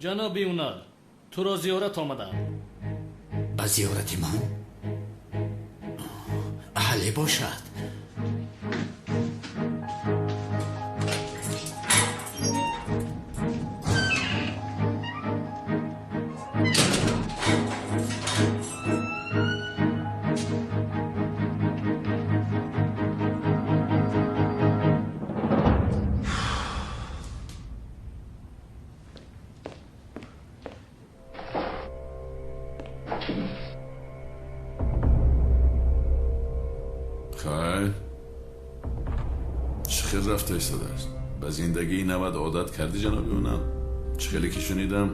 Ҷаноби Унал, туро зиёрат омадаам. Ба зиёрати ман? Аҳле бошад. Хайр, чӣ хел рафта истодааст? Ба зиндагии навад одат кардӣ, ҷаноби Унал? Чӣ хеле ки шунидам,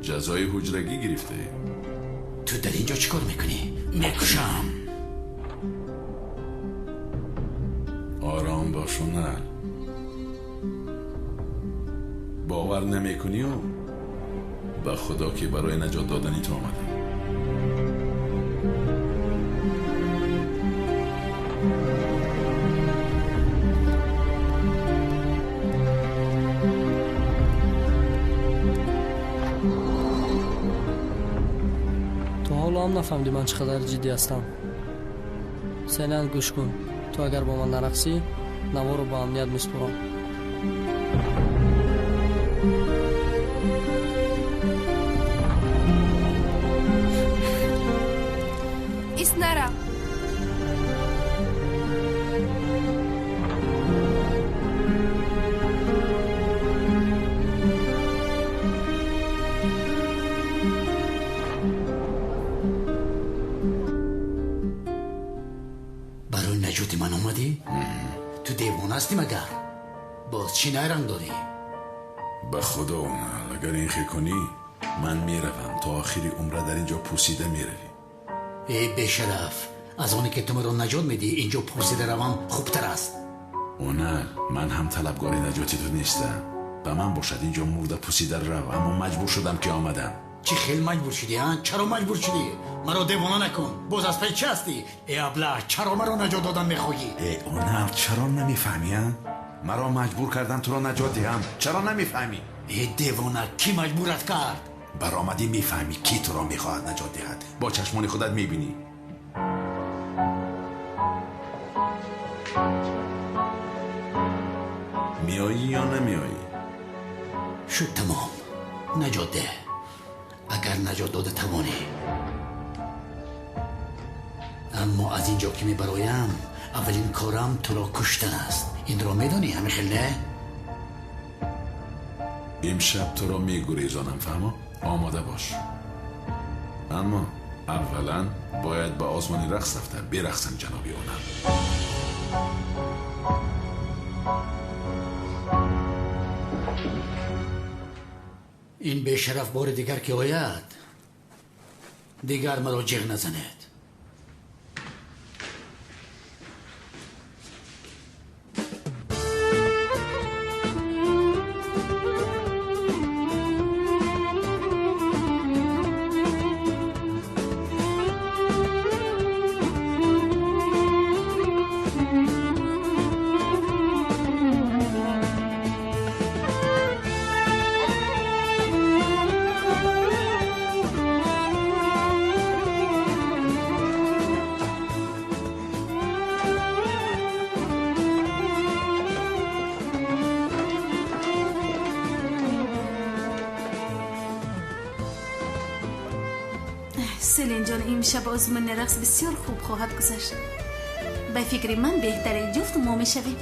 ҷазои ҳуҷрагӣ гирифтаӣ. Ту дар ин ҷо чӣ кор мекунӣ? Мекушам. Ором бош, Унал. Бовар намекунию? Ба худо ки барои наҷот додани ту омадам. То ҳоло ҳам нафаҳмидӣ ман чӣ қадар ҷиддӣ ҳастам. Селян, гӯш кун. Ту агар бо ман нарақсӣ, наворо ба амният месупорам. Иснара. Барои наҷоти ман омадӣ? Ту девона ҳастӣ магар? Боз чӣ найранг дорӣ? Ба худо, Унал, агар ин хел кунӣ, ман меравам. То охири умра дар ин ҷо пусида меравӣ. Эй бешараф, аз оне ки ту маро наҷот медиҳӣ, ин ҷо пусида равам хубтар аст. Унал, ман ҳам талабгори наҷоти ту нестам. Ба ман бошад ин ҷо мурда пусида рав, аммо маҷбур шудам ки омадам. Чӣ хел маҷбур шудӣ, а? Чаро маҷбур шудӣ? Маро девона накун. Боз аз пай чӣ ҳастӣ? Э аблаҳ, чаро маро наҷот додан мехоҳӣ? Э Унал, чаро намефаҳмӣ, а? Маро маҷбур кардан туро наҷот диҳам. Чаро намефаҳмӣ? Э девона, кӣ маҷбурат кард? Баромадӣ мефаҳмӣ, кӣ туро мехоҳад наҷот диҳад. Бо чашмони худат мебинӣ. Меоӣ ё намеоӣ? Шуд тамом. Наҷот деҳ. Агар наҷот дода тавонӣ. Аммо аз ин ҷо ки мебароям, аввалин корам туро куштан аст. Инро медонӣ, ҳамин хел не? Имшаб туро мегурезонам, фаҳмо? Омода бош. Аммо аввалан бояд ба озмони рақс рафта берақсам, ҷаноби Унал. Ин бешараф бори дигар ки ояд, дигар маро ҷиғ назанед. Селин ҷон, имшаб озмуни рақс бисёр хуб хоҳад гузашт. Ба фикри ман беҳтарин ҷуфт мо мешавем.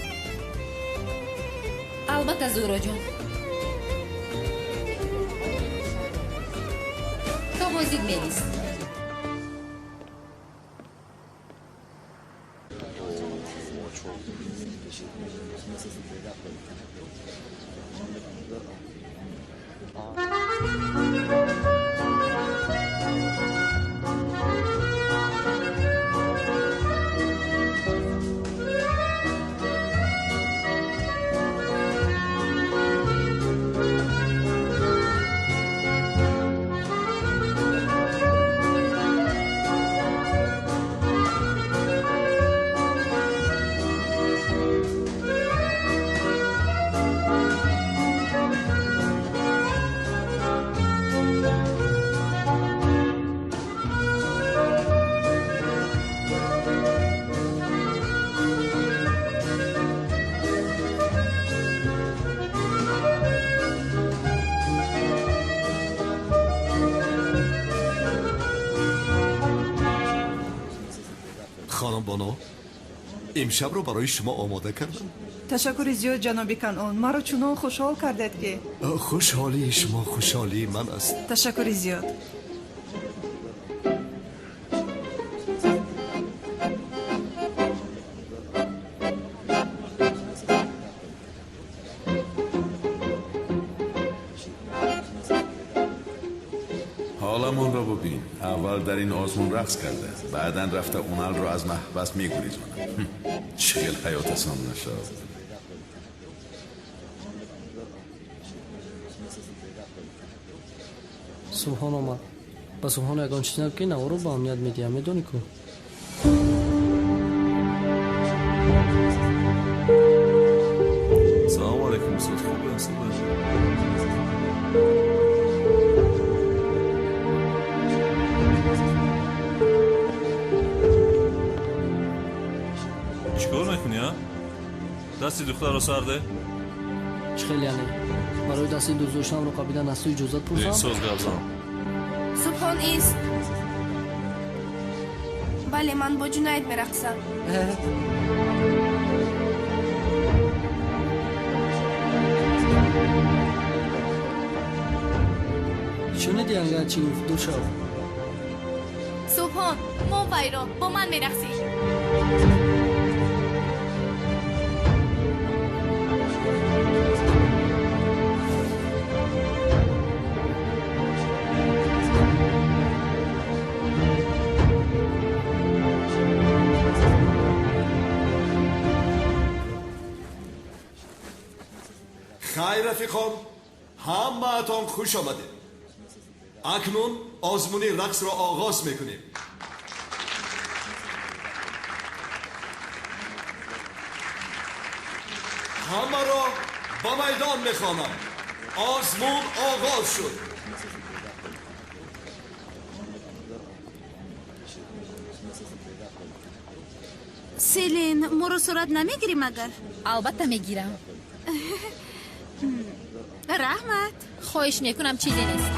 Албатта, Зуҳроҷон. То боздид мелис. Боно, имшабро барои шумо омода кардам. Ташаккури зиёд, ҷаноби Канъон, маро чунон хушҳол кардед, ки Хушҳолии шумо хушҳолии ман аст. Ташаккури зиёд. Ҳоламонро бубин. Аввал дар ин озмун рақс карда, баъдан рафта Уналро аз маҳбас мегурезонад. Чӣ хел ҳаёт осон нашуд. Субҳон омад. Ба Субҳон ягон чиз нагӯ, ки наворо ба амният медиҳам, медонӣ ку? Салому алейкум, устод. Хубе? Хубе. Чикор мекунӣ, а? Дасти духтарро сарде? Чӣ хел яъне? Барои дасти дӯст доштамро қабидан аз ту иҷозат пурсам? Соз гап зан. Субҳон ист. Бале, ман бо Ҷунайд мерақсам. Шуниди, ангар чӣ гуфт? Дур шав. Субҳон, мо вайрон, бо ман мерақсӣ. Хайр, рафиқон, ҳамаатон хуш омадед. Акнун озмуни рақсро оғоз мекунем. Ҳамаро ба майдон мехонам. Озмун оғоз шуд. Селин, моро сурат намегирӣ магар? Албатта мегирам. Раҳмат. Хоҳиш мекунам, чизе нест.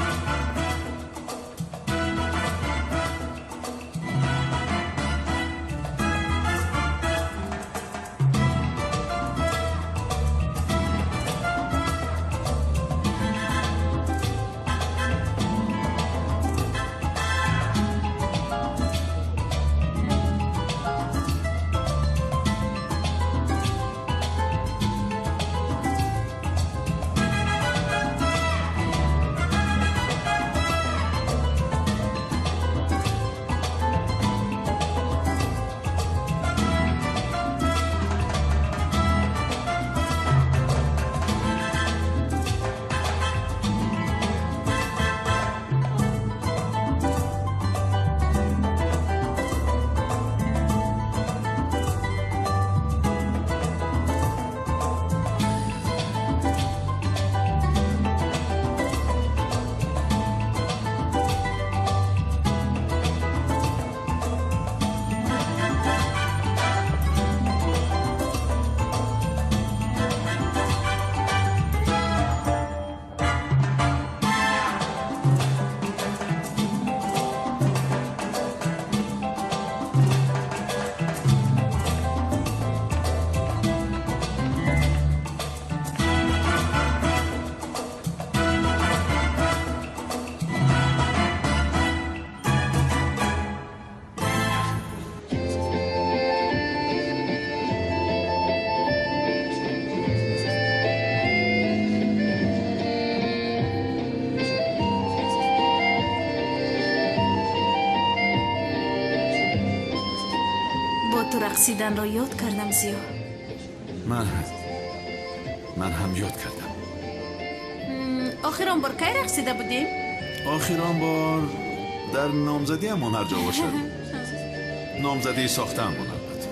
Рақсиданро ёд кардам, Зиё. Ман ҳам ёд кардам. Охир он бор кай рақсида будем? Охир он бор дар номзадиамон ҳар ҷо бошад. Номзадии сохтаамон, албатта.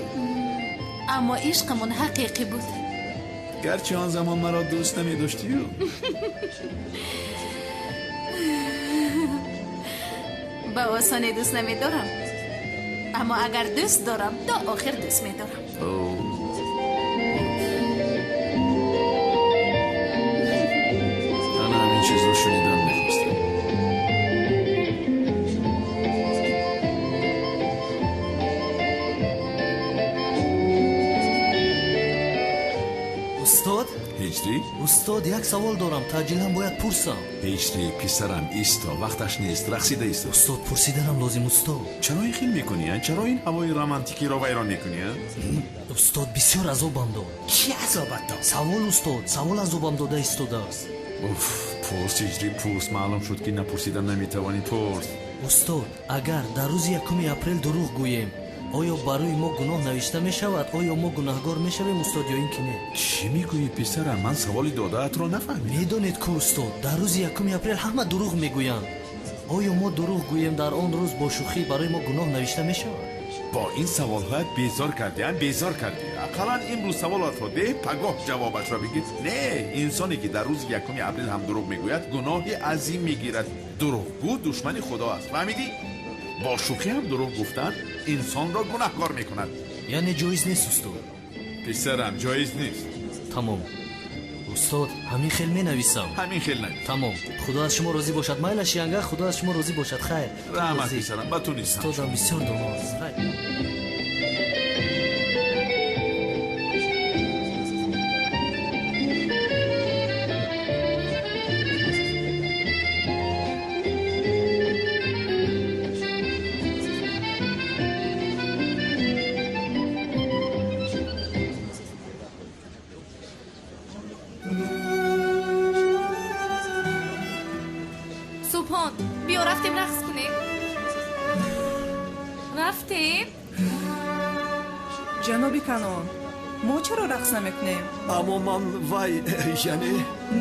Аммо ишқамон ҳақиқӣ буд. Гарчи он замон маро дӯст намедоштию. Ба осонӣ дӯст намедорам, аммо агар дӯст дорам, то охир дӯст медорам. Ана ҳамин чизро шунидан мехостам. Устод, як савол дорам, таъҷилан бояд пурсам. Ҳеҷ не, писарам, исто, вақташ нест, рақсида исто. Устод, пурсиданам лозим, устод. Чаро ин хел мекунӣ, а? Чаро ин ҳавои романтикиро вайрон мекунӣ, а? Устод, бисёр азобам дод. Чӣ азобат дод? Савол, устод, савол азобам дода истодааст. Уф, пурс, Ҳиҷрӣ, пурс. Маълум шуд, ки напурсида наметавонӣ, пурс. Устод, агар дар рӯзи 1 апрел дурӯғ гӯем, оё барои мо гуноҳ навишта мешавад? Оё мо гунаҳгор мешавем, устод, ё ин ки не? Чӣ мегӯӣ, писарам? Ман саволи додаатро нафаҳмидам. Медонед ку, устод, дар рӯзи 1 апрел ҳама дурӯғ мегӯянд. Оё мо дурӯғ гӯем дар он рӯз бо шӯхӣ барои мо гуноҳ навишта мешавад? Бо ин саволҳоят безор кардӣ, а? Безор кардӣ. Ақаллан имрӯз саволатро деҳ, пагоҳ ҷавобашро бигир. Не, инсоне ки дар рӯзи 1 апрел ҳам дурӯғ мегӯяд, гуноҳи азим мегирад. Дурӯғгӯ душмани худо аст, фаҳмидӣ? Бо шӯхӣ ҳам дурӯғ гуфтан инсонро гунаҳкор мекунад. Яъне ҷоиз нест, устод? Писарам, ҷоиз нест. Тамом, устод, ҳамин хел менависам. Ҳамин хел навис. Тамом, худо аз шумо розӣ бошад. Майлаш, янга, худо аз шумо розӣ бошад. Хайр. Раҳмат, писарам, ба ту нестам. Устодам бисёр доно аст. Хайр. Субҳон, биё рафтем рақс кунем. Рафтем? Ҷаноби Канон, мо чаро рақс намекунем? Аммо ман вай, яъне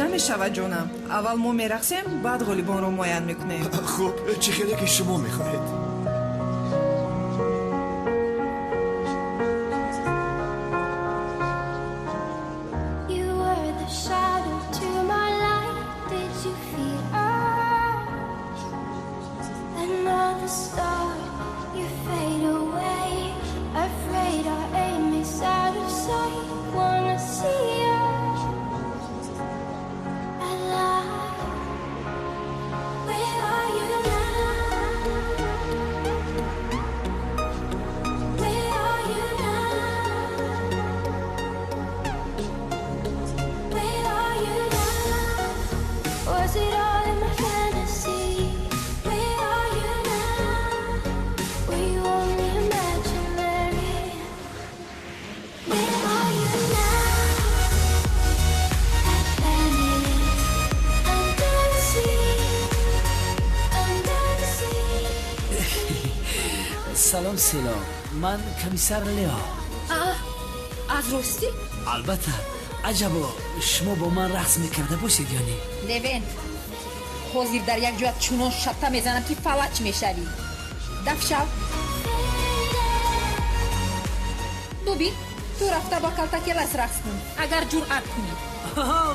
намешавад, ҷонам. Аввал мо мерақсем, баъд ғолибонро муайян мекунем. Хуб, чӣ хеле ки шумо мехоҳед. You were the shadow to my light. Did you feel us? Another star, you fade away. Afraid our aim is out of sight. Wanna see us alive. Where are you now? Where are you now? Where are you now? Was it all in my fantasy? Where are you now? Were you only imaginary? Where are you now? Atlantis, under the sea, under the sea. Салом, Село, ман комиссар Лео. Аз ростӣ? Албатта. Аҷабо, шумо бо ман рақс мекарда бошед ё не? Левент, ҳозир дар як ҷоят чунон шатта мезанам, ки фалаҷ мешавӣ. Даф шав. Бубин, ту рафта ба калтакелас рақс кун, агар ҷуръат кунӣ.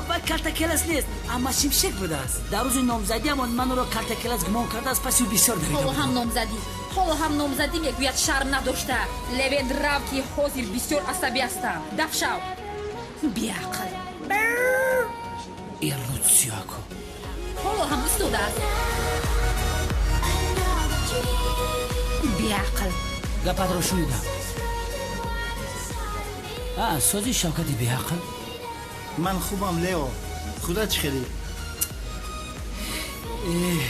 Ва калтакелас нест, амма шимшек будааст. Дар рӯзи номзадиамон ман ӯро калтакелас гумон кардааст, паси ӯ бисёр давида Ҳоло ҳам будам. номзадӣ, ҳоло ҳам номзадӣ мегӯяд, шарм надошта. Левент, рав, ки ҳозир бисёр асабӣ ҳастам. Даф шав, беақл. Иррутсиёку. Ҳоло ҳам истодааст, беақл. Гапатро шунидам. А сози Шавкати беақл. Ман хубам, Лео, худат чӣ хелӣ? Э,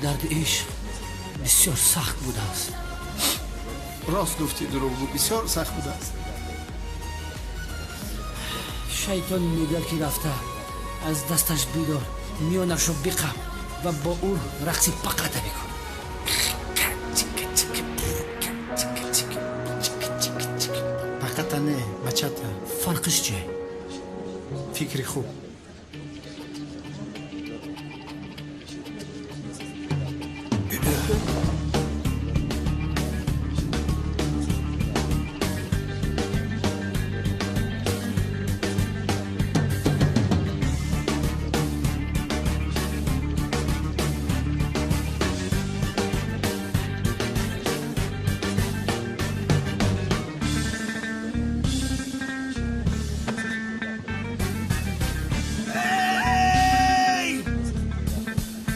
дарди ишқ бисёр сахт будааст. Рост гуфтӣ, дурӯғгӯ, бисёр сахт будааст. Шайтон мегӯяд, ки рафта аз дасташ бидор, миёнашро биқаб ва бо ӯ рақси пақата бикун. Пақата не, бачата. Фарқиш чие? Фикри хуб.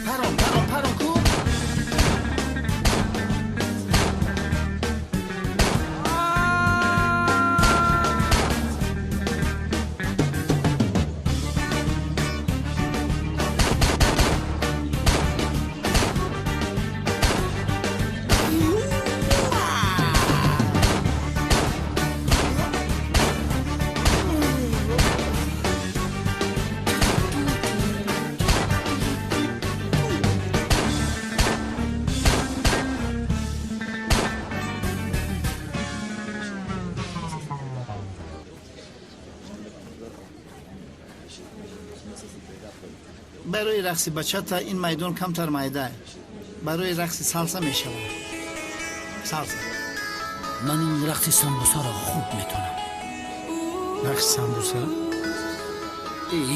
Паром, паром, паром ку. Барои рақси бачата ин майдон камтар майда. Барои рақси салса мешавад. Салса. Ман ин рақси самбусаро хуб метонам. Рақси самбуса?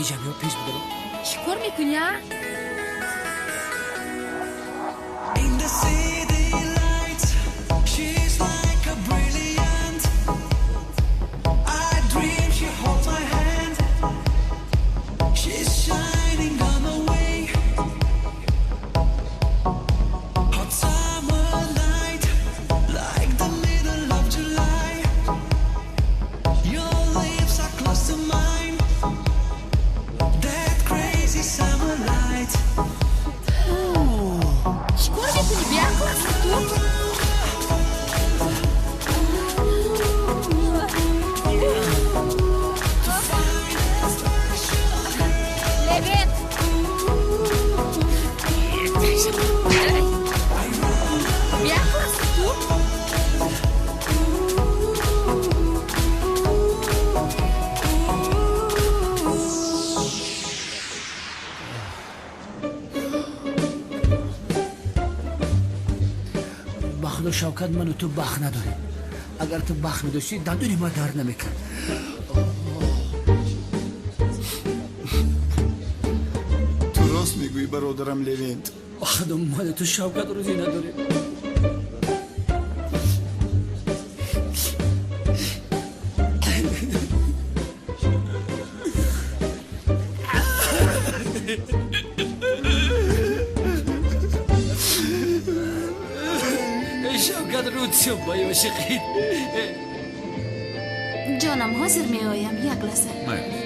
Иҷа биё, пеш бидоро. Чӣ кор мекунӣ, а? In the city lights, she's like a brilliant. I dream she holds my hand. She's shining on the way. Hot summer night, like the middle of July. Your lips are close to mine. That crazy summer light. Чӣ кор мекунӣ, беақл ҳастӣ ту? Левент! Беақл ҳастӣ ту? Ба худо, Шавкат, ману ту бахт надорем. Агар ту бахт медоштӣ, дандони ма дард намекард. Ту рост мегӯӣ, бародарам Левент. Ба худо, ману ту, Шавкат, рӯзӣ надорем. Шавкат, рӯдсё ба ёшиқид. Ҷонам, ҳозир меоям, як лаҳза. Майли.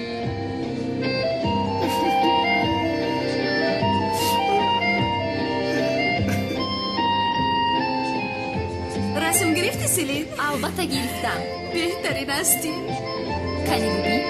Расм гирифтӣ, Селин? Албатта гирифтам. Беҳтарин ҳастӣ. Кани бубин.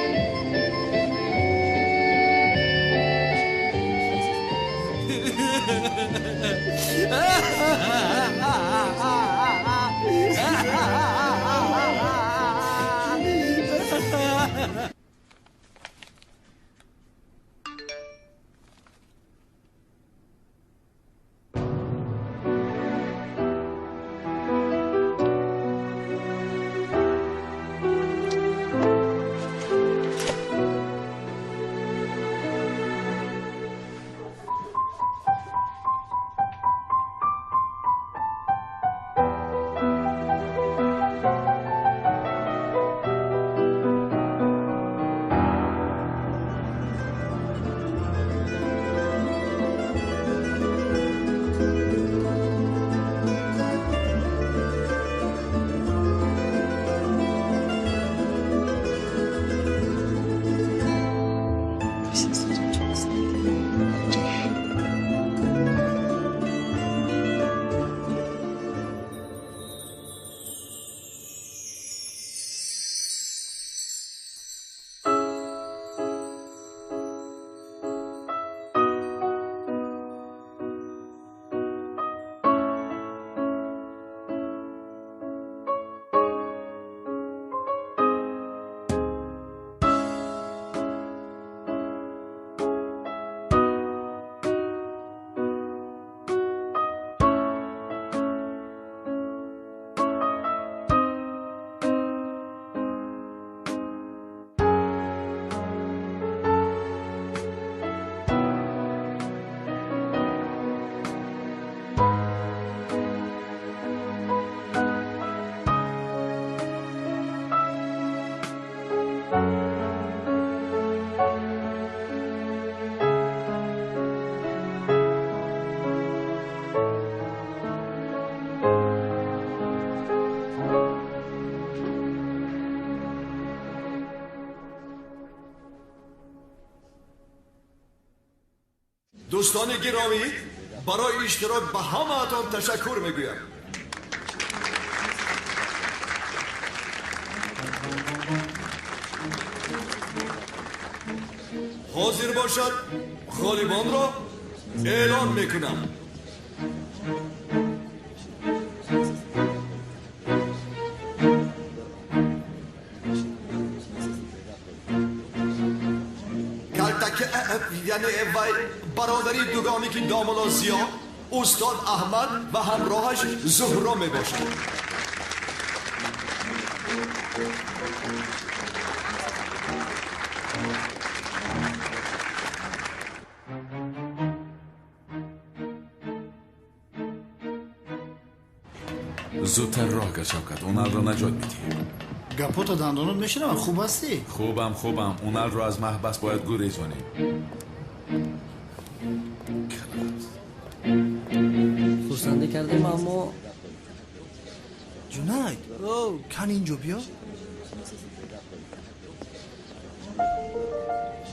Дӯстони гиромӣ, барои иштирок ба ҳамаатон ташаккур мегӯям. Ҳозир бошад, ғолибонро эълон мекунам. Калтак, яъне вай Бародари дугоники домулло Зиё, устод Аҳмад ва ҳамроҳаш Зуҳро мебошад. Зудтар роҳ кар, Шавкат, Уналро наҷот медиҳем. Гапото дандонот мешунавам, хуб ҳастӣ? Хубам, хубам. Уналро аз маҳбас бояд гурезонем. Хурсандӣ кардем, аммо Ҷунайд, кан инҷо биё.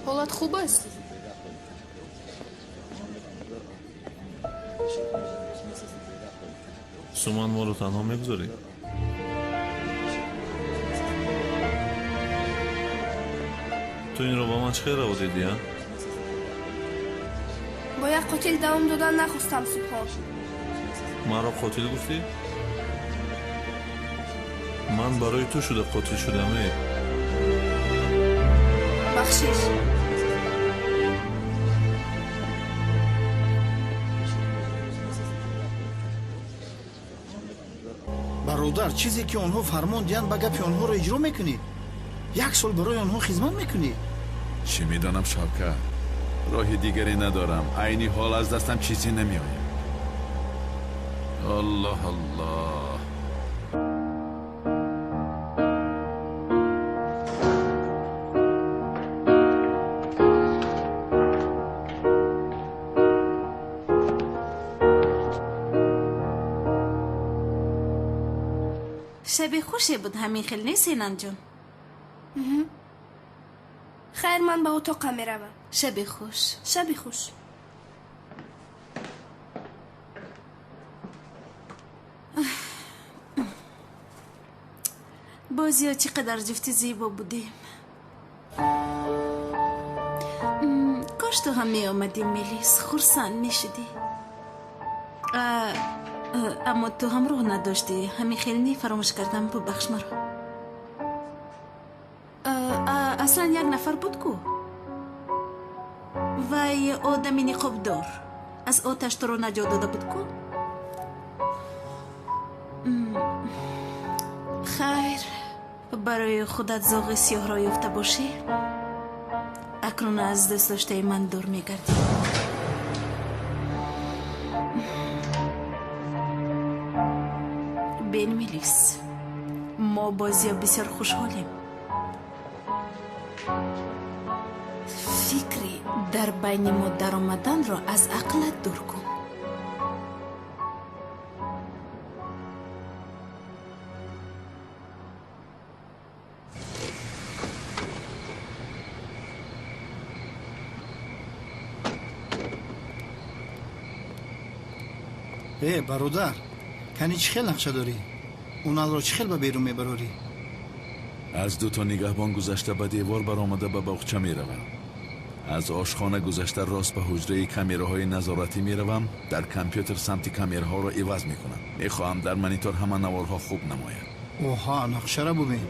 Ҳолат хуб аст? Суман, моро танҳо мегузорӣ? Ту инро ба ман чӣ хел раво дидӣ, а? Бо як қотил давом додан нахостам, Субҳон. Маро қотил гуфтӣ? Ман барои ту шуда қотил шудам, э? Бахшиш. Бародар, чизе ки онҳо фармон диҳанд, ба гапи онҳоро иҷро мекунӣ? Як сол барои онҳо хизмат мекунӣ? Чӣ медонам, Шавкат, роҳи дигаре надорам. Айни ҳол аз дастам чизе намеояд. Аллоҳ, Аллоҳ. Шаби хуше буд, ҳамин хел нест, Сенамҷон? Хайр, ман ба утоқам меравам. Шаби хуш. Шаби хуш. Бозиё, чӣ қадар ҷуфти зебо будем. Кош ту ҳам меомадӣ, Мелис, хурсанд мешудӣ. Аммо ту ҳамроҳ надоштӣ, ҳамин хел не, фаромӯш кардам, бубахш маро. Аслан як нафар буд ку? Вай одами ниқобдор аз оташ туро наҷот дода буд ку? Хайр, барои худат зоғи сиёҳро ёфта бошӣ, акнун аз дӯстдоштаи ман дур мегардӣ. Бен, Мелис, мо бозиё бисёр хушҳолем. Фикри дар байни мо даромаданро аз ақлат дур кун. Э, бародар, кани чӣ хел нақша дорӣ? Уналро чӣ хел ба берун мебарорӣ? Аз дуто нигаҳбон гузашта, ба девор баромада, ба боғча меравам. Аз ошхона гузашта, рост ба ҳуҷраи камераҳои назоратӣ меравам. Дар компютер самти камераҳоро иваз мекунам. Мехоҳам дар монитор ҳама наворҳо хуб намояд. Оҳа, нақшара бубин.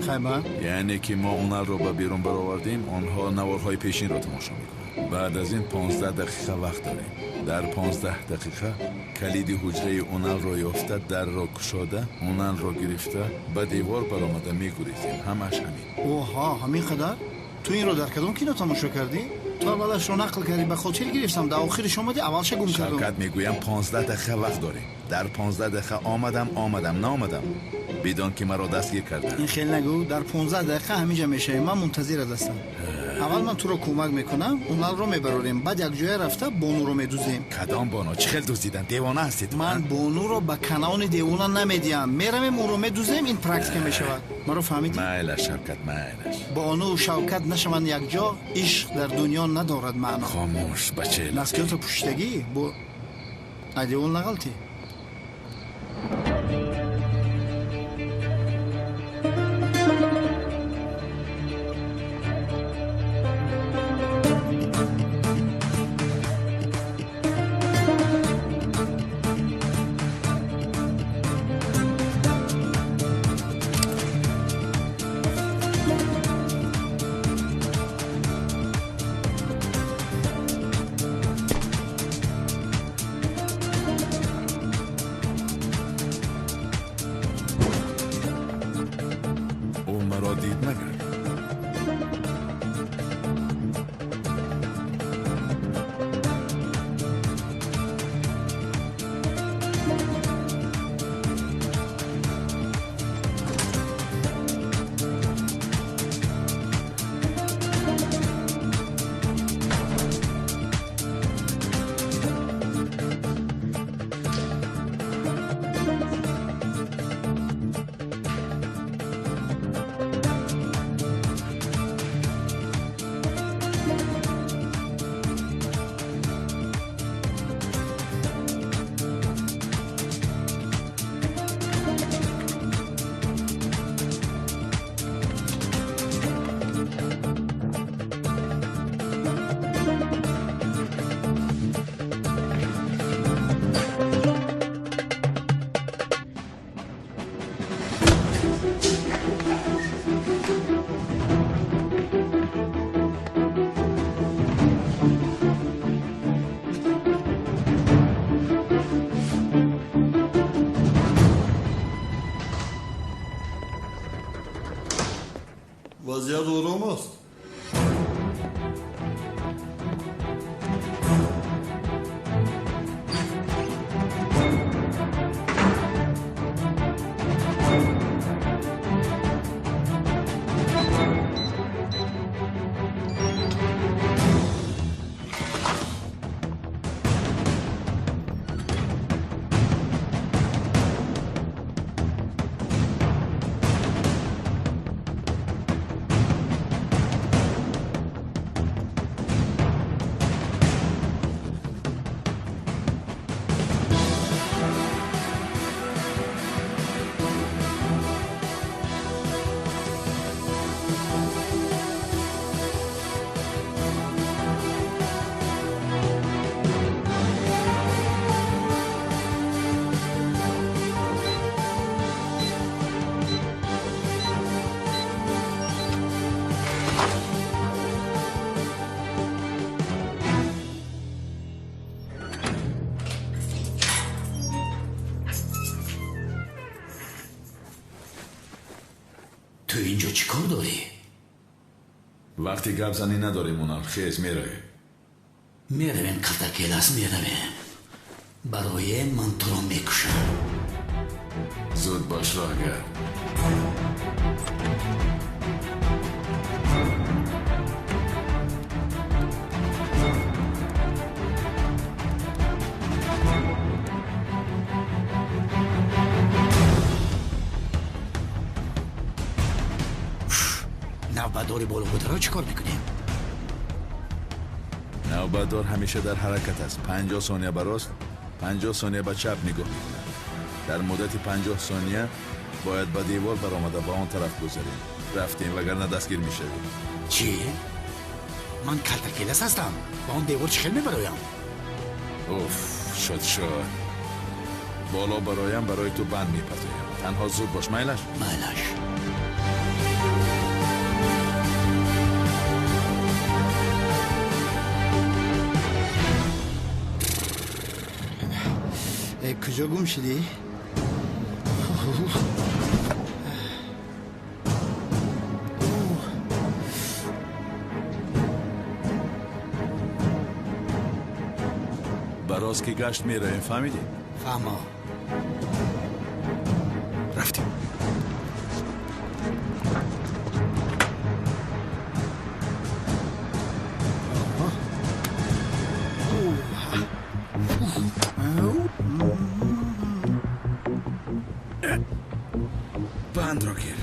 Хайр, яъне ки мо уналро ба берун баровардем, онҳо наворҳои пешинро тамошо мекунанд. Баъд аз ин 15 дақиқа вақт дорем. Дар 15 дақиқа калиди ҳуҷраи Уналро ёфта, дарро кушода, Уналро гирифта, ба девор баромада мегурезем. Ҳамааш ҳамин. Оҳа, ҳамин қадар? Ту инро дар кадом кино тамошо кардӣ? Ту аввалашро нақл кардӣ, ба хотир гирифтам, дар охириш омадӣ, аввалша гум кардам. Шавкат, мегӯям, 15 дақиқа вақт дорем. Дар 15 дақиқа омадам, омадам, наомадам, бидон ки маро дастгир карданд. Ин хел нагӯ, дар 15 дақиқа ҳаминҷа мешавем, ман мунтазират ҳастам. Аввал ман туро кӯмак мекунам, Уналро мебарорем, баъд якҷоя рафта бонуро медузем. Кадом боно? Чӣ хел дуздидан? Девона ҳастед? Ман бонуро ба канаони девона намедиҳам. Меравем, ӯро медузем, ин практика мешавад. Маро фаҳмидӣ? Майлаш, Шавкат, майлаш. Бону Шавкат нашаванд якҷо, ишқ дар дунё надорад маъно. Хомӯш, бача. Наскиётро пӯшидагӣ бо айдевол нағалтӣ. Вазъият ором аст. Ту инҷо чӣ кор дорӣ? Вақти гап занӣ надорем, Унал. Хез, меравем. Меравем, калтакелас, меравем. Барои ман туро мекушам. Зуд бош, роҳгар. Навбатдори болобударо чӣ кор мекунем? Навбатдор ҳамеша дар ҳаракат аст. 50 сония ба рост, 50 сония ба чап нигоҳ мекунад. Дар муддати 50 сония бояд ба девор баромада ба он тараф гузарем. Рафтем, вагарна дастгир мешавем. Чӣ? Ман калтакелас ҳастам. Ба он девор чӣ хел мебароям? Уф, шуд шуд. Боло бароям, барои ту банд мепартоям. Танҳо зуд бош, майлаш? Майлаш. Куҷо гум шудӣ? Ба рост ки гашт меравем, фаҳмидӣ? Фаҳмо. Рафтем. Бандро гир.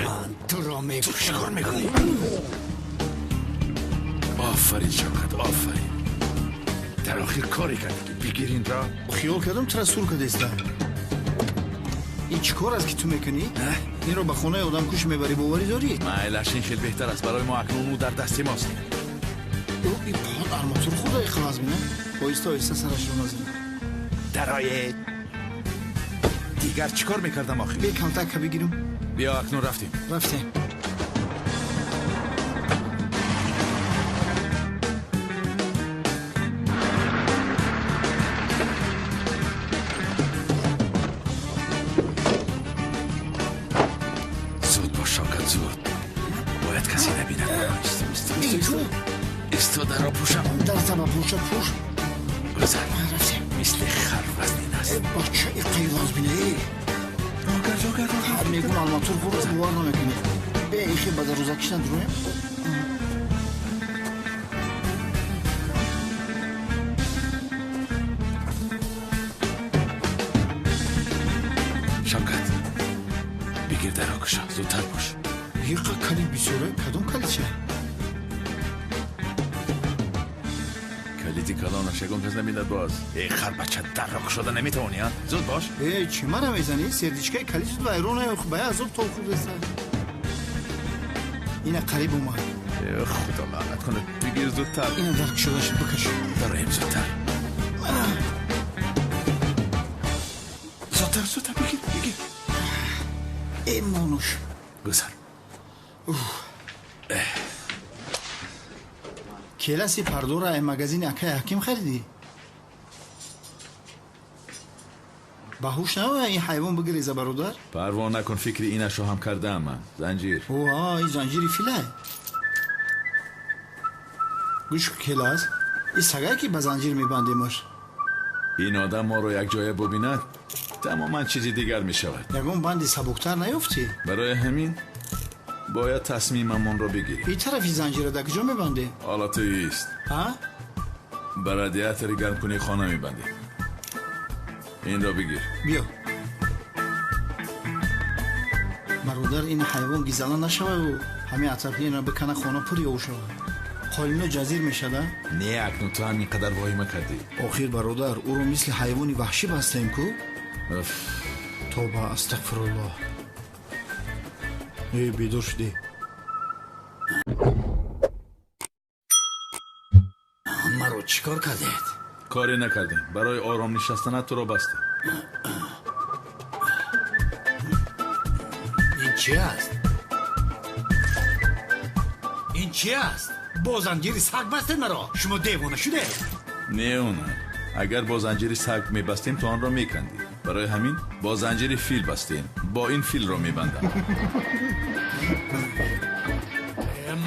Ман туро мекушам. Чӣ кор мекунӣ? Офарин, Шавкат, офарин. Дар охир коре кардӣ ки бигир инро. Хиёл кардам тура сур кардастам. Ин чӣ кор аст ки ту мекунӣ? Инро ба хонаи одамкуш мебарӣ, боварӣ дорӣ? Майлаш, ин хел беҳтар аст. Барои мо акнун ӯ дар дасти мост. Ин арматур хурда иқлаз мина. Оҳиста оҳиста сарашро назан. Дароед. Дигар чӣ кор мекардам охир? Бе калтака бигирам. Биё, акнун рафтем. Рафтем. Зуд бош, Шавкат, зуд. Бояд касе набинад. Исто, дарро пӯшам. Дар таба пӯша, пӯш. Гузар. Рафтем. Мисли хар вазнин аст. Бача, иққаи вазбина. Роҳгар, роҳгар, роҳгар. Мегум арматур хӯрда, бовар намекунӣ. Бе ихи ба дарвозакиш надуроем. Шавкат, бигир дарро куша, зудтар бош. Иқа калид бисёре, кадом калидча? Калиди калонаш ягон кас набинад боз. Э, харбача, дарро кушода наметавонӣ, а? Зуд бош. Э, чӣ мара мезанӣ? Сердичкаи калид шуд вайрон, ба азоб тол хӯрдаста. Ина қариб омад. Э, худо лаънат кунад. Бигир зудтар. Ина дар кушода шуд, бикаш. Дароем зудтар. Зудтар, зудтар, бигир, бигир. Э, монуш. Гузар. Келаси пардора ай магазини акай ҳаким харидӣ? Ба ҳуш наоя ин ҳайвон бигиреза, бародар. Парво накун, фикри инашро ҳам кардаам ман. Занҷир. О, ин занҷири филай. Гӯш, келас, ин сагае ки ба занҷир мебандемаш. Ин одам моро якҷоя бубинад, тамоман чизи дигар мешавад. Ягон банди сабуктар наёфтӣ? Барои ҳамин бояд тасмимамонро бигирем. Ин тарафи занҷира дар куҷо мебандем? Ҳоло ту ист. Ҳа? Ба радиатори гармкунии хона мебандем. Инро бигир. Биё. Бародар, ин ҳайвон гизала нашаваю ҳамин атрофи инро бикана, хона пур ёв шавад. Қолино ҷазир мешада? Не, акнун ту ҳам ин қадар воҳима кардӣ. Охир, бародар, ӯро мисли ҳайвони ваҳшӣ бастаем ку. Тоба, астағфируллоҳ. Э, бедор шудӣ. Маро чӣ кор кардед? Коре накардем. Барои ором нишастанат туро бастем. Ин чӣ аст? Ин чӣ аст? Бо занҷири саг бастед маро? Шумо девона шудед? Не, она. Агар бо занҷири саг мебастем, ту онро мекандӣ. Барои ҳамин бо занҷири фил бастем. Бо ин филро мебандам.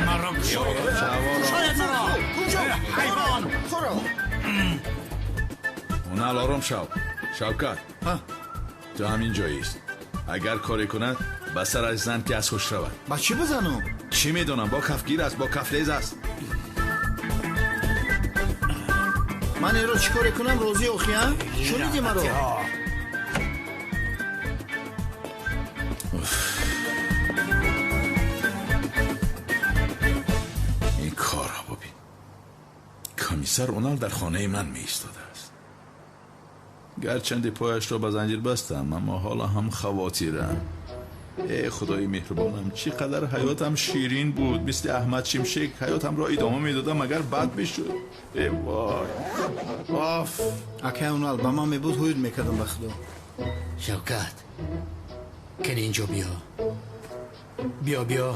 Маро кушоед! Кушоед маро! Ҳайвон! Ҳунал, ором шав. Шавкат, ту ҳамин ҷоист. Агар коре кунад, ба сараш зан, ки аз ҳуш равад. Ба чӣ бизанам? Чӣ медонам, бо кафгир аст, бо кафлез аст. Ман инро чӣ коре кунам, розӣ охи, а? Шуниди маро? Ин корро бубин. Комиссар Унал дар хонаи ман меистодааст. Гарчанде пояшро ба занҷир бастам, аммо ҳоло ҳам хавотирам. Э, худои меҳрубонам, чӣ қадар ҳаётам ширин буд. Мисли Аҳмад Шимшек ҳаётамро идома медодам, агар бад мешуд. Э, вой, оф. Акай Унал, ба ман мебуд, ҳуюд мекардам, ба худо. Шавкат, кани инҷо биё. Биё, биё,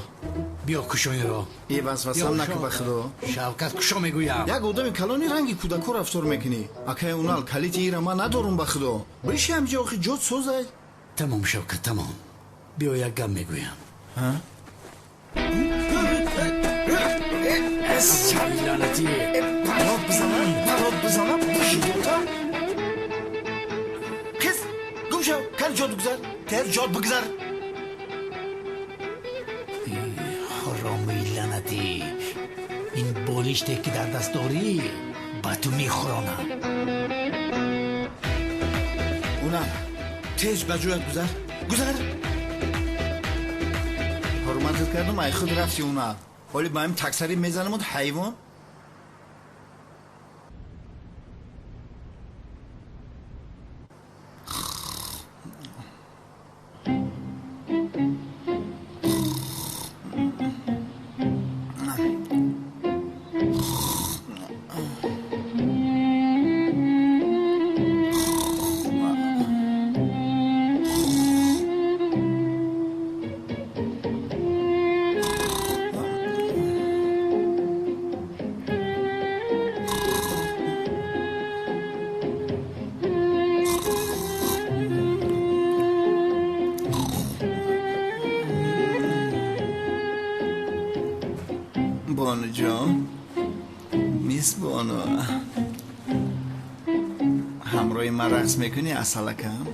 биё, кушо инро. Е, васвасам наку, ба худо. Шавкат, кушо мегӯям. Як одами калони ранги кӯдако рафтор мекунӣ. Акай Унал, калити ира ман надорум, ба худо. Биши ҳамҷо, охи ҷот созай. Тамом, Шавкат, тамом. Биё, як гап мегӯям. Лаънатӣ. Парод бизанам, парод бизанам, бишидота. Қиз, гум шав, кани ҷот бигзар, тез ҷот бигзар. Ҳаромии лаънатӣ, ин болиште ки дар даст дорӣ, ба ту мехӯронам. Унал, тез ба ҷоят гузар, гузар. Ҳурматат кардам, ай худ рафти, Унал. Ҳоли ба ҳамин таксарӣ мезанамуд, ҳайвон. Бону ҷон, мис Бону, ҳамроҳи ман рақс мекунӣ, асалакам?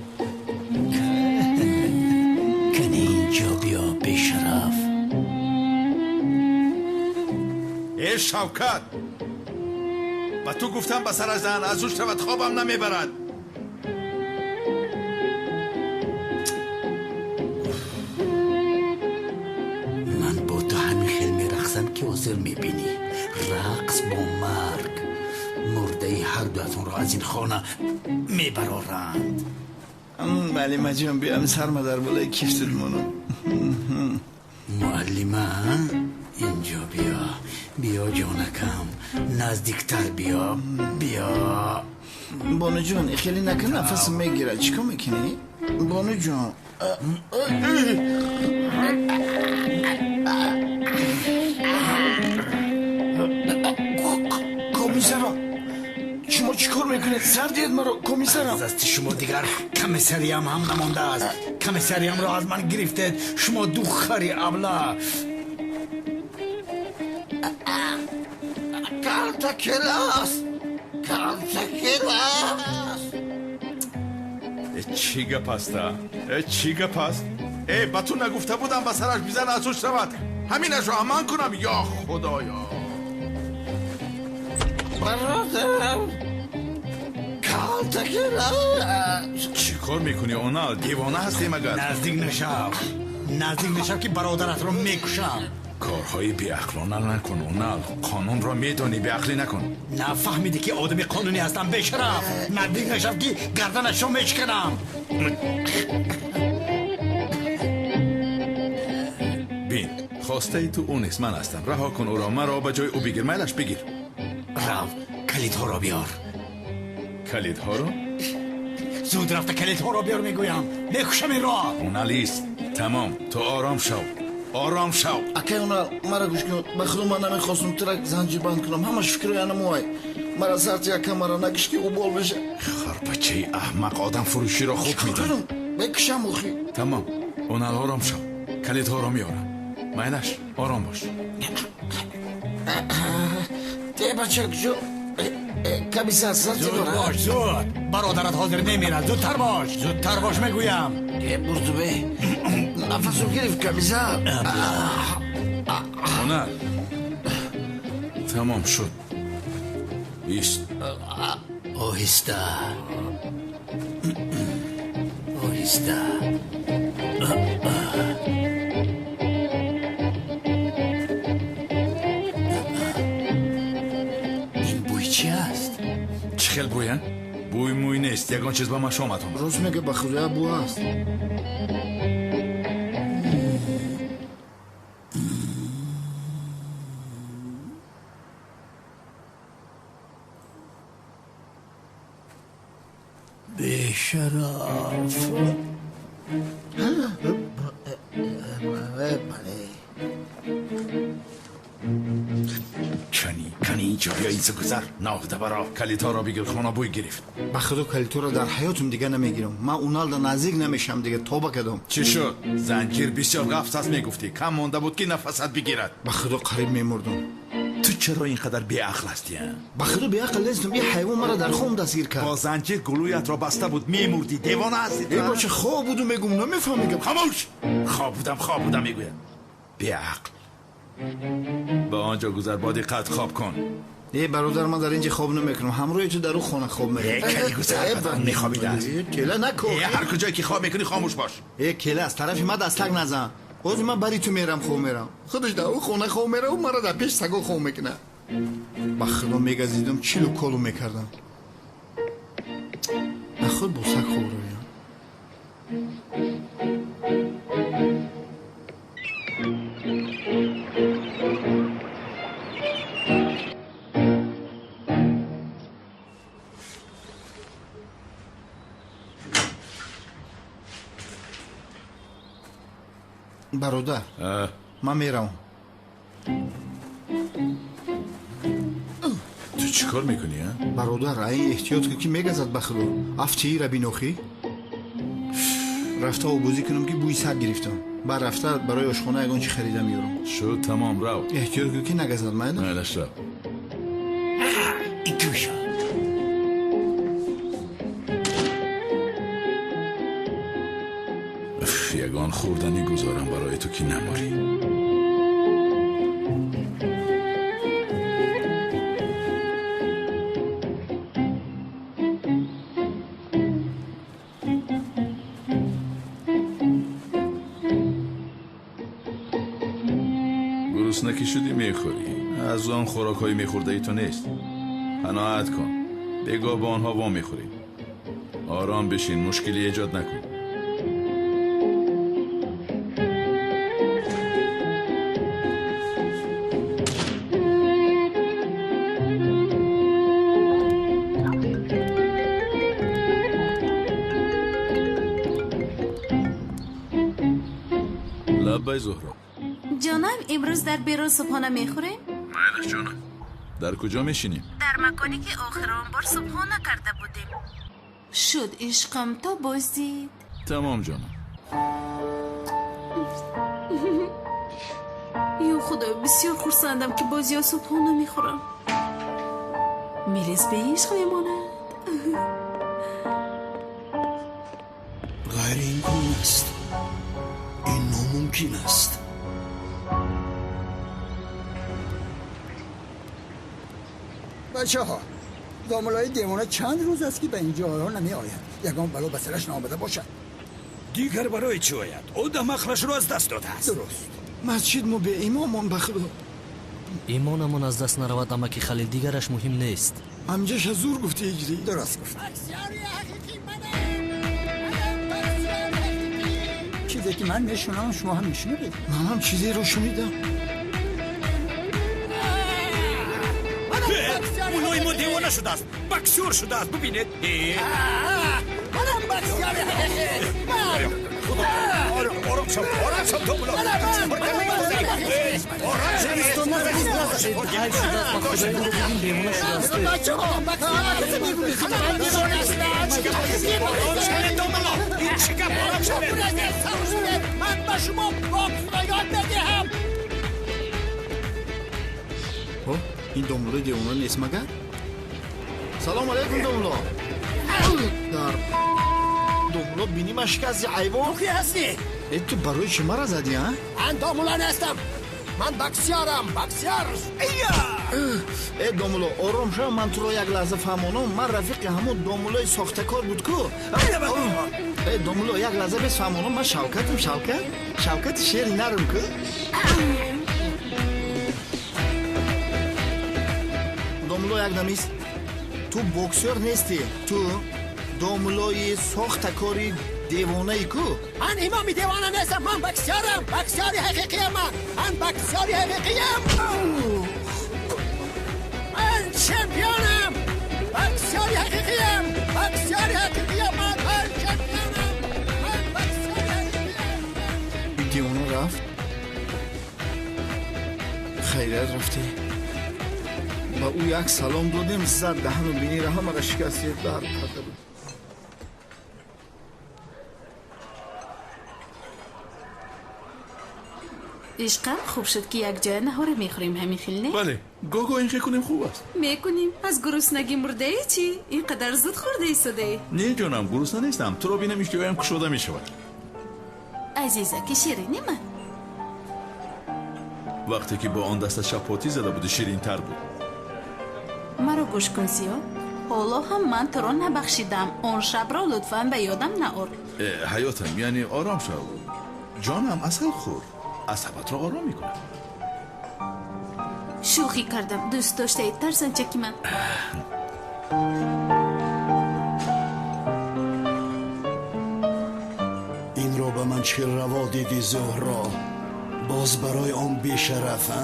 Кани инҷо биё, бешараф. Э, Шавкат, ба ту гуфтам, ба сараш зан, аз ҳуш равад, хобам намебарад. Ман бо ту ҳамин хел мерақсам, ки ҳозир мебинӣ. Рақс бо марг. Мурдаи ҳардуятонро аз ин хона мебароранд. Муаллимаҷон, биям, сарма дар болои кифтут монам. Муаллима, инҷо биё. Биё, ҷонакам, наздиктар биё, биё. Бонуҷон, хеле накун, нафасм мегирад. Чӣ кор мекунӣ? Бону ҷон. Комиссарам, шумо чӣ кор мекунед? Сар диҳед маро, комиссарам. Аз дасти шумо дигар комиссариям ҳам намондааст. Комиссариямро аз ман гирифтед, шумо ду хари абла. Калта келас, калта келас. Чӣ гап аст, а? Чӣ гап аст? Э, ба ту нагуфта будам, ба сараш бизан, аз ҳуш шавад. Ҳаминашро ҳам ман кунам, ё худоё. Бародарам, калта келас. Чӣ кор мекунӣ, Онал? Девона ҳастӣ магар? Наздик нашав, наздик нашав, ки бародаратро мекушам. Корҳои беақлона накун, Онал. Қонунро медонӣ, беақлӣ накун. Нафаҳмидӣ, ки одами қонунӣ ҳастам, бешараф. Наздик нашав, ки гарданашро мешиканам. Бин, хостаи ту ӯ нест, ман ҳастам. Раҳо кун ӯро, маро ба ҷои ӯ бигир. Майлаш, бигир. Рав, калидҳоро биёр. Калидҳоро? Зуд рафта калидҳоро биёр, мегӯям. Мекушам инро. Онал, ист. Тамом, ту ором шав, ором шав. Акай Онал, мара гӯш кун. Ба худо, ман намехостум тура занҷирбанд кунам. Ҳамаш фикри анамуай. Мара сарти яка, мара нагиш, ки ӯ бол беша. Харбачаи аҳмақ, одам фурӯширо хуб медонӣ. Мекушам охи. Тамом, Онал, ором шав, калидҳоро меорам. Майлаш, ором бош. Те, бача, куҷо? Комиссар, сарти. Зуд бош, зуд. Бародарат ҳозир мемирад. Зудтар бош, зудтар бош, мегӯям. Э, бурдубе, нафасум гирифт, комиссар. Онал, тамом шуд, ист. Оҳиста, оҳиста. Ин бӯй чи аст? Чӣ хел бӯя? Бӯй мӯй нест, ягон чиз ба машомат омад. Рост мега, ба худоя, бӯ аст. Бешараф. Кани, кани, инҷо биё, инҷо гузар. Ноҳда баро, калидҳоро бигир, хона бӯй гирифт. Ба худо, калидҳоро дар ҳаётум дига намегирам. Ман Уналда наздик намешам дига, тоба кардам. Чӣ шуд? Занҷир бисёр ғафс аст, мегуфтӣ. Кам монда буд, ки нафасат бигирад. Ба худо, қариб мемурдум. Ту чаро ин қадар беақл ҳастӣ, а? Ба худо, беақл нестам. Ин ҳайвон мара дар хом дастгир кард. Бо занҷир гулӯятро баста буд, мемурдӣ. Девона ҳастӣ ту? Э, бача, хоб буду, мегум, намефаҳмӣ гап. Хомӯш! Хоб будам, хоб будам, мегӯяд. Беақл. Ба он ҷо гузар, бо диққат хоб кун. Э, бародар, ман дар инҷа хоб намекунам. Ҳамроҳи ту дар ӯ хона хоб мекунам. Э, кали, гузар, бадан мехобидааст. Э, кела, нако. Э, ҳар куҷое ки хоб мекунӣ, хомӯш бош. Э, кела, аз тарафи ман дастак назан. Ҳозир ман бари ту мерам, хоб мерам. Худаш дар ӯ хона хоб мераву мара дар пеш саго хоб мекунад. Ба худо, мегазидам, чилу колу мекардам. Наход бо саг хоб равям. Бародар, ман меравам. Ту чӣ кор мекунӣ, а? Бародар, ай, эҳтиёт кун, ки мегазад. Ба худо, афтиира бинохӣ. Рафта обозӣ кунам, ки бӯи саг гирифтам. Баъд рафта барои ошхона ягон чӣ харида меёрам. Шуд, тамом, рав. Эҳтиёт кун, ки нагазад, майла. Майлаш, рав. Икуша. Ягон хӯрданӣ гузорам барои ту, ки наморӣ. Гурусна ки шудӣ, мехӯрӣ. Аз он хӯрокҳои мехӯрдаи ту нест. Қаноат кун, бегоҳ бо онҳо вомехӯрӣ. Ором бишин, мушкилӣ эҷод накун. Лаббай, Зуҳро. Ҷонам, имрӯз дар берун субҳона мехӯрем? Майлаш, ҷонам. Дар куҷо мешинем? Дар маконе ки охирон бор субҳона карда будем. Шуд, ишқам, то боздид. Тамом, ҷонам. Ё Худо, бисёр хурсандам, ки боз ё субҳона мехӯрам. Мелис ба ишқ мемонад. Ғайриимкон аст, ин номумкин аст. Бачаҳо, домулои девона чанд рӯз аст, ки ба ин ҷойҳо намеояд. Ягон бало ба сараш наомада бошад. Дигар барои чӣ ояд? Одам ақлашро аз даст додааст. Дуруст. Масҷид мо беимомон, ба худо. Имонамон аз даст наравад, амаки Халил, дигараш муҳим нест. Амҷаша зур гуфти, иҷрӣ. Дуруст гуфт. Чизе ки ман мешунавам, шумо ҳам мешунавед. Ман ҳам чизеро шунидам. Мулои мо девона шудааст, боксёр шудааст, бубинед. Манам боксёри ҳақиқӣ. Ором шав, ором шав, то муло. Ором шав. Ҳайф шудааст, ба худои ӯро бибин, бемона шудааст. Бачаҳо, ҳама касе мегӯяд, ман девона ҳастам. Ором шавед, домуло. Ин чӣ гап? Ором шавед. Ман ба шумо боксро ёд медиҳам. Ин домулои девона нест магар? Салом алайкум, домуло. Дар домуло, бинима шикасти, ҳайвон. Ту кӣ ҳастӣ? Э, ту барои чӣ мара задӣ, а? Ман домуло нестам. Ман боксёрам, боксёр. Э, домуло, ором шав, ман туро як лаҳза фаҳмонам. Ман рафиқи ҳамон домулои сохтакор буд ку. Э, домуло, як лаҳза бес фаҳмонам, ман Шавкатам, Шавкат. Шавкати шери нарм ку. Домуло, як дамист. Ту боксёр нестӣ, ту домулои сохтакори девонаи ку. Ман имоми девона нестам, ман боксёрам, боксёри ҳақиқиям ман. Ман боксёри ҳақиқиям. Ман чемпионам. Боксёри ҳақиқиям. Боксёри ҳақиқиям ман. Ман чемпионам. Ман боксёри ҳақиқиям. Девона рафт. Хайрият рафтӣ. Ба ӯ як салом додем, зад даҳану бинира ҳамаро шикасти, дард карда буд. Ишқам, хуб шуд, ки якҷоя наҳора мехӯрем, ҳамин хел не? Бале, гоҳ-гоҳ ин хел кунем хуб аст. Мекунем. Аз гуруснагӣ мурдаи чӣ? Ин қадар зуд хӯрда истодаӣ. Не, ҷонам, гурусна нестам. Туро бинам, иштиҳоям кушода мешавад. Азизаки ширини ман. Вақте ки бо он даста чапотӣ зада будӣ, ширинтар буд. Маро гӯш кун, Зиё. Ҳоло ҳам ман туро набахшидам. Он шабро лутфан ба ёдам наор. Э, ҳаётам, яъне ором шав. Ҷонам, асал хӯр. Асабатро ором мекунад. Шӯхӣ кардам, дӯст доштаи тарсанчаки ман. Инро ба ман чӣ раво дидӣ, Зуҳро? Боз барои он бешараф, а?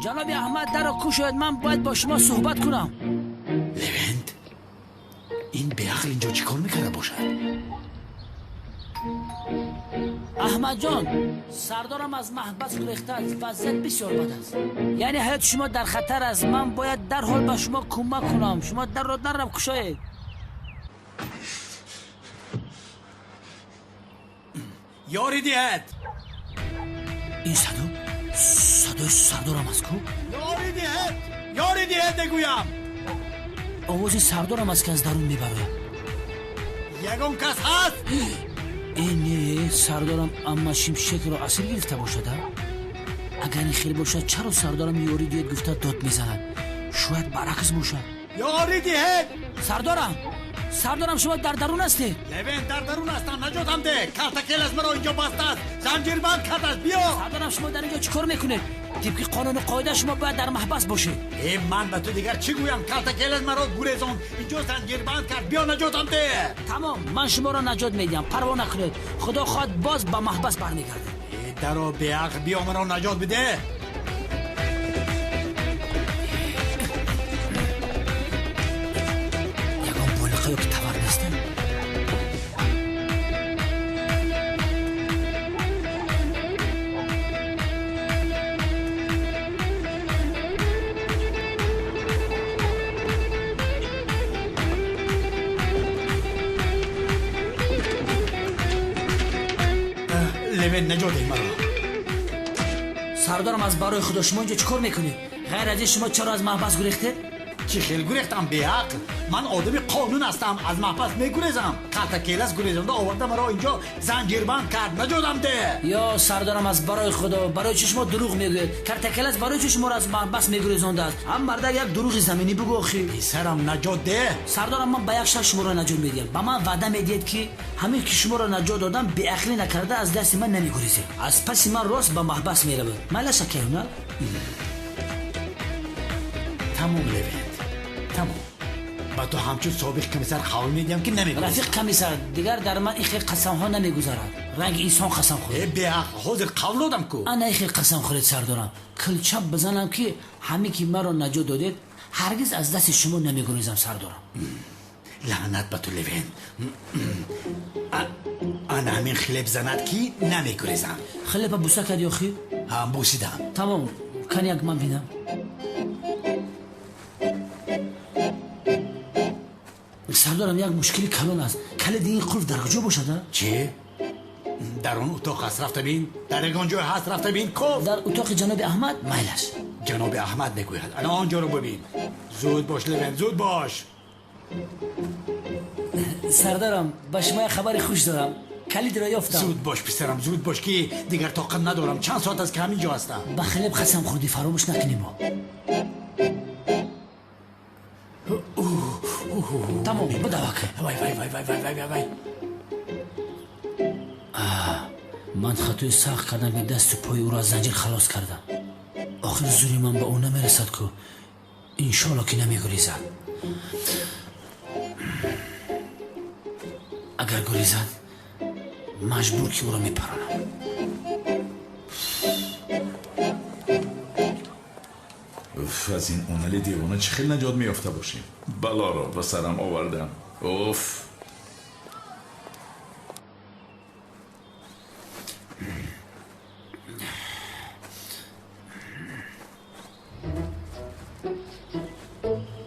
Ҷаноби Аҳмад, дарро кушоед, ман бояд бо шумо суҳбат кунам. Левент, ин беақл инҷо чӣ кор мекарда бошад? Аҳмадҷон, сардорам аз маҳбас гурехтааст. Вазъият бисёр бад аст. Яъне ҳаёти шумо дар хатар аст. Ман бояд дарҳол ба шумо кӯмак кунам. Шумо дарро даррав кушоед. Ёрӣ диҳед! Ин садо садои сардорам аст ку? Ёрӣ диҳед! Ёрӣ диҳед мегӯям! Овози сардорам аст, ки аз дарун мебарояд. Ягон кас ҳаст? Э, не, сардорам амма шимшекро асир гирифта бошад, а? Агар ин хел бошад, чаро сардорам ёрӣ диҳед гуфта дод мезанад? Шояд баръакс бошад. Ёрӣ диҳед! Сардорам, сардорам, шумо дар дарун ҳастед? Левен, дар дарун ҳастам, наҷотам деҳ! Калтакелас маро инҷо бастааст, занҷирбанд кардааст, биё! Сардорам, шумо дар инҷо чӣ кор мекунед? Тибқи қонуну қоида шумо бояд дар маҳбас бошед. Э, ман ба ту дигар чӣ гӯям? Калтакелас маро гурезонд, инҷо занҷирбанд кард, биё наҷотам деҳ! Тамом, ман шуморо наҷот медиҳам, парво накунед. Худо хоҳад, боз ба маҳбас бармегардед. Э, даро беақл, биё маро наҷот бидеҳ! Ягон болиқа ё ки тавар нестем? Левен, наҷот деҳ маро! Сардорам, аз барои худо, шумо инҷо чӣ кор мекунед? Ғайр аз ин, шумо чаро аз маҳбас гурехтед? Чӣ хел гурехтам, беақл? Ман одами қонун ҳастам, аз маҳбас мегурезам. Калтакелас гурезонда оварда маро инҷо занҷирбанд кард, наҷотам деҳ! Ё сардорам, аз барои худо, барои чӣ шумо дурӯғ мегӯед? Калтакелас барои чӣ шуморо аз маҳбас мегурезондааст? Ҳам мардак як дурӯғи заминӣ бугӯ охӣ. Писарам, наҷот деҳ! Сардорам, ман ба як шарт шуморо наҷот медиҳам. Ба ман ваъда медиҳед, ки ҳамин ки шуморо наҷот додам, беақлӣ накарда аз дасти ман намегурезед. Аз паси ман рост ба маҳбас меравед. Майлаша, кайҳунар? Тамом, Левент, тамом. Ба ту ҳамчун собиқ комиссар қавл медиҳам, ки намегурезам. Рафиқ комиссар, дигар дар ман ин хел қасамҳо намегузарад. Ранги инсон қасам хӯред. Э, беақл, ҳозир қавл додам ку. Ана ин хел қасам хӯред, сардорам. Килчап бизанам, ки ҳамин ки маро наҷот додед, ҳаргиз аз дасти шумо намегурезам, сардорам. Лаънат ба ту, Левент. Ана ҳамин хлеб занад, ки намегурезам. Хлеба буса кардӣ охир? Ҳа, бусидам. Тамом, кани як ман бинам. Сардорам, як мушкили калон аст. Калиди ин қулф дар куҷо бошад, а? Чӣ? Дар он утоқ аст, рафта бин. Дар ягон ҷой ҳаст, рафта бин. Коф! Дар утоқи ҷаноби Аҳмад? Майлаш. Ҷаноби Аҳмад мегӯяд. Ана он ҷоро бибин. Зуд бош, Левен, зуд бош. Сардарам, ба шумо як хабари хуш дорам. Калидро ёфтам. Зуд бош, писарам, зуд бош, ки дигар тоқат надорам. Чанд соат аст, ки ҳамин ҷо ҳастам. Ба хлеб қасам хӯрдӣ, фаромӯш накунӣ мо. Тамом, бидавак. Вай, вай, вай, вай, вай, вай, вай. Ман хатои сахт кардам, ки дасту пои ӯро аз занҷир халос кардам. Охир зури ман ба ӯ намерасад ку. Иншоалло, ки намегурезад. Агар гурезад, маҷбур ки ӯро мепаронам. Уф, аз ин онали девона чӣ хел наҷот меёфта бошем? Балоро ба сарам овардам. Уф!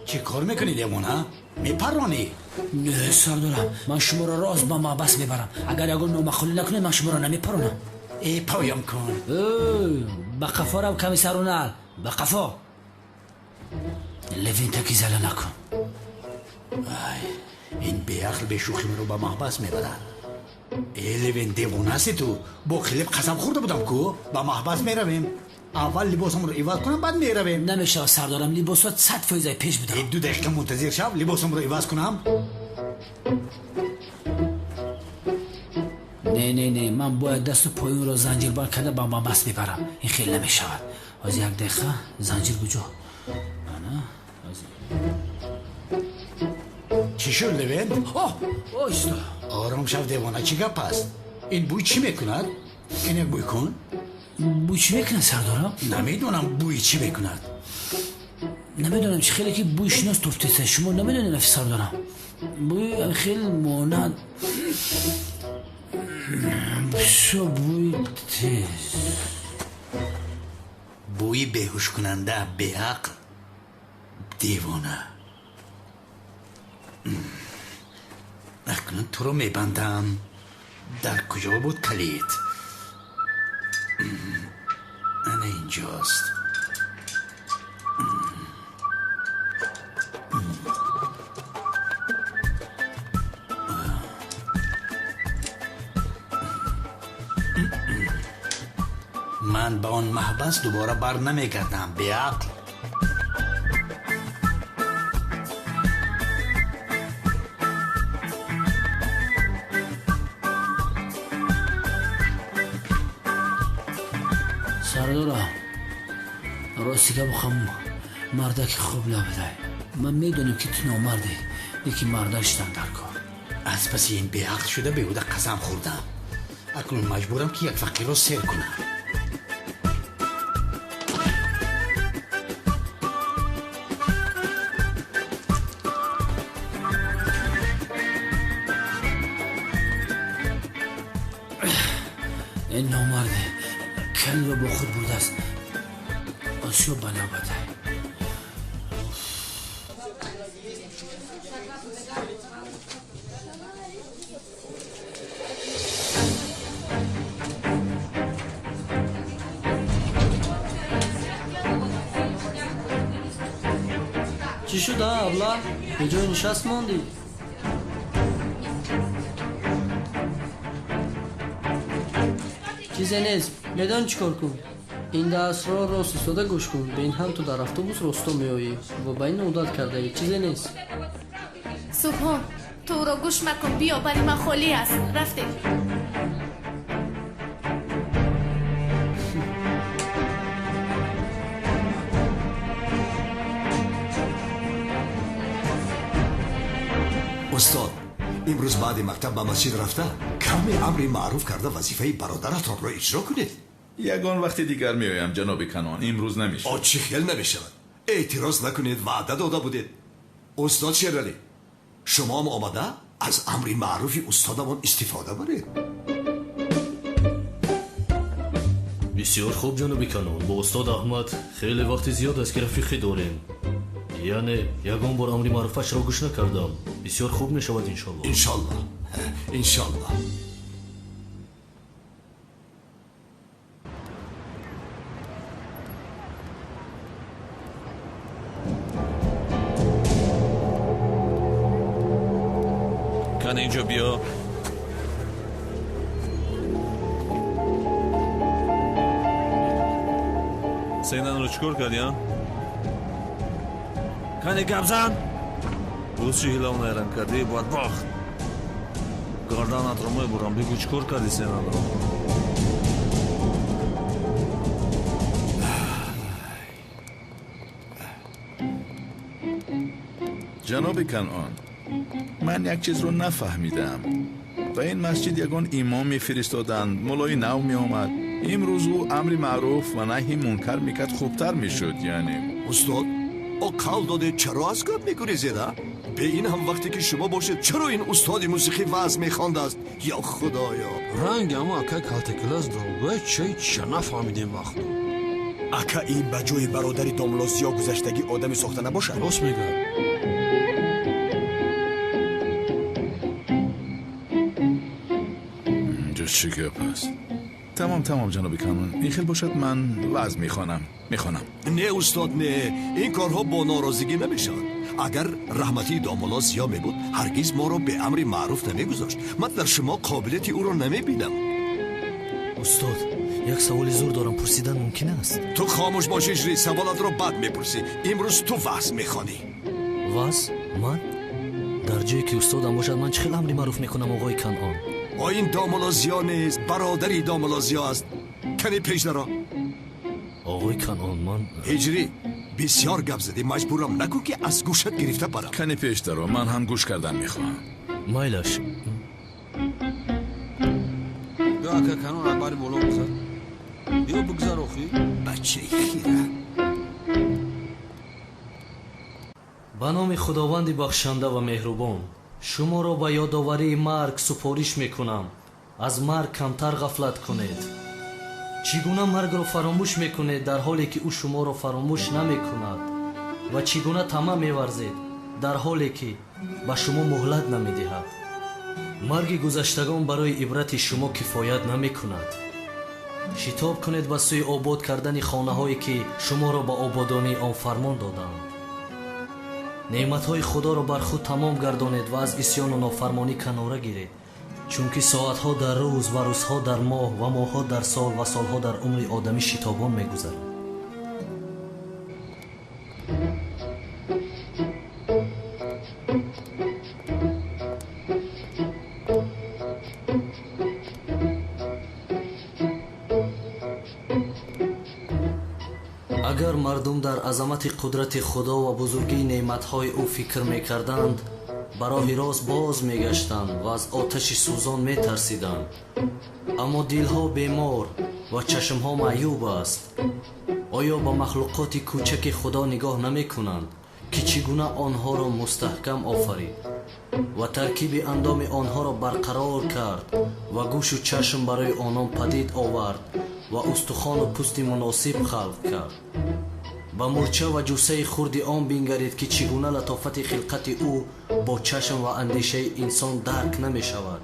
Чӣ кор мекунӣ, девона? Мепаронӣ? Не, сардорам, ман шуморо рост ба маҳбас мебарам. Агар ягон номаъқулӣ накунед, ман шуморо намепаронам. Э, поям кун. Э, ба қафо рав, комиссар Унал, ба қафо. Левинтаки зала накун. Ай, ин беақл бешӯхӣ маро ба маҳбас мебарад. Э, Левин, девона ҳасти ту? Бо хлеб қасам хӯрда будам ку. Ба маҳбас меравем. Аввал либосамро иваз кунам, баъд меравем. Намешавад, сардорам, либосот 100% пеш будам. Э, 2 дақиқа мунтазир шав, либосамро иваз кунам. Не, не, не, ман бояд дасту пои ӯро занҷирбанд карда ба маҳбас мебарам. Ин хел намешавад. Ҳозир, як дақиқа, занҷир куҷо? Ана, ҳозир. Чӣ шуд, Левен? Оҳиста. Ором шав, девона, чӣ гап аст? Ин бӯй чӣ мекунад? Ин як бӯй кун. Бӯй чӣ мекунад, сардорам? Намедонам, бӯи чӣ мекунад. Намедонам, чӣ хеле ки бӯи шинос туфтеса. Шумо намедонед, рафи сардорам? Бӯи хел монанд. Бисёр бӯи тез. Бӯи беҳушкунанда, беақл, девона. Акнун туро мебандам. Дар куҷо буд калид? Ана инҷост. Ман ба он маҳбас дубора бар намегардам, беақл. Сардора, рости гап хам мардаки хуб набудай. Ман медонем, ки ту номардӣ, лекин мардак шудан дар кор. Аз паси ин беақл шуда беҳуда қасам хӯрдам. Акнун маҷбурам, ки як фақирро сер кунам. Ин номарде калиро бо худ бурдааст. Осиё ба навбатай. Чӣ шуд, а абла? Беҷой нишаст мондӣ? Чизе нест. Медонӣ чӣ кор кун? Ин дарсро рост истода гӯш кун. Бе ин ҳам ту дар автобус росто меоӣ ва ба ин одат кардаӣ. Чизе нест. Субҳон, ту ӯро гӯш макун. Биё, бари ман холӣ аст. Рафтем. Устод, имрӯз баъди мактаб ба масҷид рафта, каме амри маъруф карда, вазифаи бародаратонро иҷро кунед. Ягон вақти дигар меоям, ҷаноби Канон, имрӯз намешавад. О, чӣ хел намешавад? Эътироз накунед, ваъда дода будед. Устод Шералӣ, шумоам омада аз амри маъруфи устодамон истифода баред. Бисёр хуб, ҷаноби Канон. Бо устод Аҳмад хеле вақти зиёд аст, ки рафиқӣ дорем. Яъне ягон бор амри маъруфашро гӯш накардам. Бисёр хуб мешавад, иншоллоҳ. Иншоллоҳ, иншоллоҳ. Кан, инҷо биё. Сенанро чӣ кор кардӣ, а? Кане, гап зан. Боз чӣ ҳилав найранг кардӣ, бадбахт? Гарданатро мебурам. Бигӯ, чӣ кор кардӣ сенанро? Ҷаноби Канъон, ман як чизро нафаҳмидам. Ба ин масҷид ягон имом мефиристоданд, муллои нав меомад. Имрӯз ӯ амри маъруф ва наҳи мункар мекард, хубтар мешуд, яъне. Устод, о қавл додед, чаро аз гап мегурезед, а? Бе ин ҳам вақте ки шумо бошед, чаро ин устоди мусиқӣ ваъз мехондааст? Ё худоё! Ранг ама акай калтакилас дорогӯя чай ча нафаҳмидем вақту. Ака, ин ба ҷои бародари домло Зиё гузаштагӣ одаме сохта набошад? Рост мегӯяд. Инҷо чӣ гап аст? Тамом, тамом, ҷаноби Канон, ин хел бошад, ман ваъз мехонам, мехонам. Не, устод, не, ин корҳо бо норозигӣ намешавад. Агар раҳматии домулло Зиё мебуд, ҳаргиз моро бе амри маъруф намегузошт. Ман дар шумо қобилияти ӯро намебинам. Устод, як саволи зур дорам, пурсидан мумкин аст? Ту хомӯш бош, Иҷри, саволатро баъд мепурсӣ. Имрӯз ту ваъз мехонӣ. Ваъз? Ман? Дар ҷое ки устодам бошад, ман чӣ хел амри маъруф мекунам, оғои Канъон? О, ин домулло Зиё нест, бародари домулло Зиё аст. Кане пеш даро. Оғои Канъон, ман Ҳиҷрӣ, бисёр гап задӣ, маҷбурам накун, ки аз гӯшат гирифта барам. Кане пеш даро, ман ҳам гӯш кардан мехоҳам. Майлаш. Биё, ака Канон, акбари боло бигзар. Биё, бигзар охи. Бачаи хира. Ба номи Худованди бахшанда ва меҳрубон, шуморо ба ёдоварии марг супориш мекунам. Аз марг камтар ғафлат кунед. Чӣ гуна маргро фаромӯш мекунед, дар ҳоле ки ӯ шуморо фаромӯш намекунад? Ва чӣ гуна тамаъ меварзед, дар ҳоле ки ба шумо муҳлат намедиҳад? Марги гузаштагон барои ибрати шумо кифоят намекунад. Шитоб кунед ба сӯи обод кардани хонаҳое ки шуморо ба ободонии он фармон доданд. Неъматҳои Худоро бар худ тамом гардонед ва аз исьёну нофармонӣ канора гиред, чунки соатҳо дар рӯз ва рӯзҳо дар моҳ ва моҳҳо дар сол ва солҳо дар умри одамӣ шитобон мегузаранд. Агар мардум дар азамати қудрати Худо ва бузургии неъматҳои ӯ фикр мекарданд, ба роҳи рост боз мегаштанд ва аз оташи сӯзон метарсиданд. Аммо дилҳо бемор ва чашмҳо маъюб аст. Оё ба махлуқоти кӯчаки Худо нигоҳ намекунанд, ки чӣ гуна онҳоро мустаҳкам офарид ва таркиби андоми онҳоро барқарор кард ва гӯшу чашм барои онон падид овард ва устухону пӯсти муносиб халқ кард? Ба мӯрча ва ҷуссаи хурди он бингаред, ки чӣ гуна латофати хилқати ӯ бо чашм ва андешаи инсон дарк намешавад.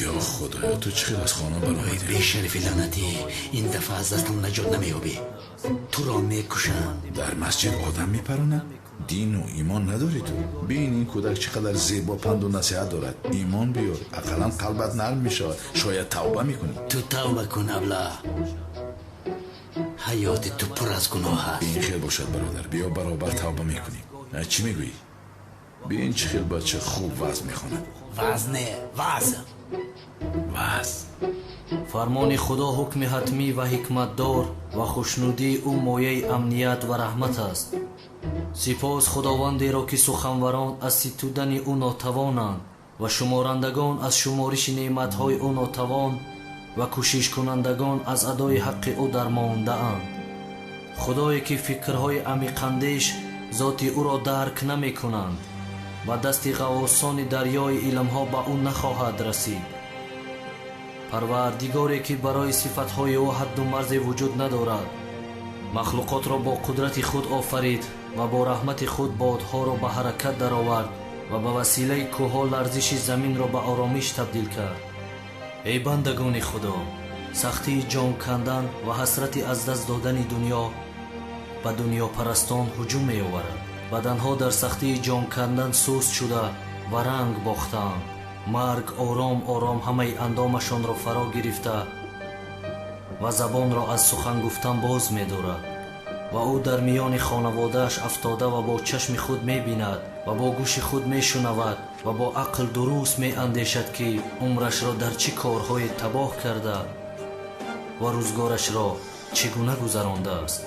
Ё Худоё, ту чӣ хел аз хона баромадӣ? Бешарифи лаънатӣ, ин дафъа аз дастам наҷот намеёбӣ. Туро мекушам. Дар масҷид одам мепаронад? Дину имон надорӣ ту? Бин ин кӯдак чӣ қадар зебо панду насиҳат дорад. Имон биёр, ақаллан қалбат нарм мешавад. Шояд тавба мекунӣ. Ту тавба кун, абла. Ҳаёти ту пур аз гуноҳ аст. Ин хел бошад, бародар, биё баробар тавба мекунем. Чӣ мегӯӣ? Бин чӣ хел бача хуб ваъз мехонад. Ваъз не, ваъз. Ваъз. Фармони Худо ҳукми ҳатмӣ ва ҳикматдор ва хушнудии ӯ мояи амният ва раҳмат аст. Сипос Худовандеро, ки суханварон аз ситудани ӯ нотавонанд ва шуморандагон аз шумориши неъматҳои ӯ нотавон ва кӯшишкунандагон аз адои ҳаққи ӯ дармондаанд. Худое ки фикрҳои амиқандеш зоти ӯро дарк намекунанд ва дасти ғаввосони дарёи илмҳо ба ӯ нахоҳад расид. Парвардигоре ки барои сифатҳои ӯ ҳадду марзе вуҷуд надорад, махлуқотро бо қудрати худ офарид ва бо раҳмати худ бодҳоро ба ҳаракат даровард ва ба василаи кӯҳҳо ларзиши заминро ба оромиш табдил кард. Эй бандагони Худо, сахтии ҷон кандан ва ҳасрати аз даст додани дунё ба дунёпарастон ҳуҷум меоварад. Баданҳо дар сахтии ҷон кандан суст шуда ва ранг бохтаанд. Марг ором ором ҳамаи андомашонро фаро гирифта ва забонро аз сухан гуфтан боз медорад ва ӯ дар миёни хонаводааш афтода ва бо чашми худ мебинад ва бо гӯши худ мешунавад ва бо ақл дуруст меандешад, ки умрашро дар чӣ корҳое табоҳ карда ва рӯзгорашро чӣ гуна гузарондааст.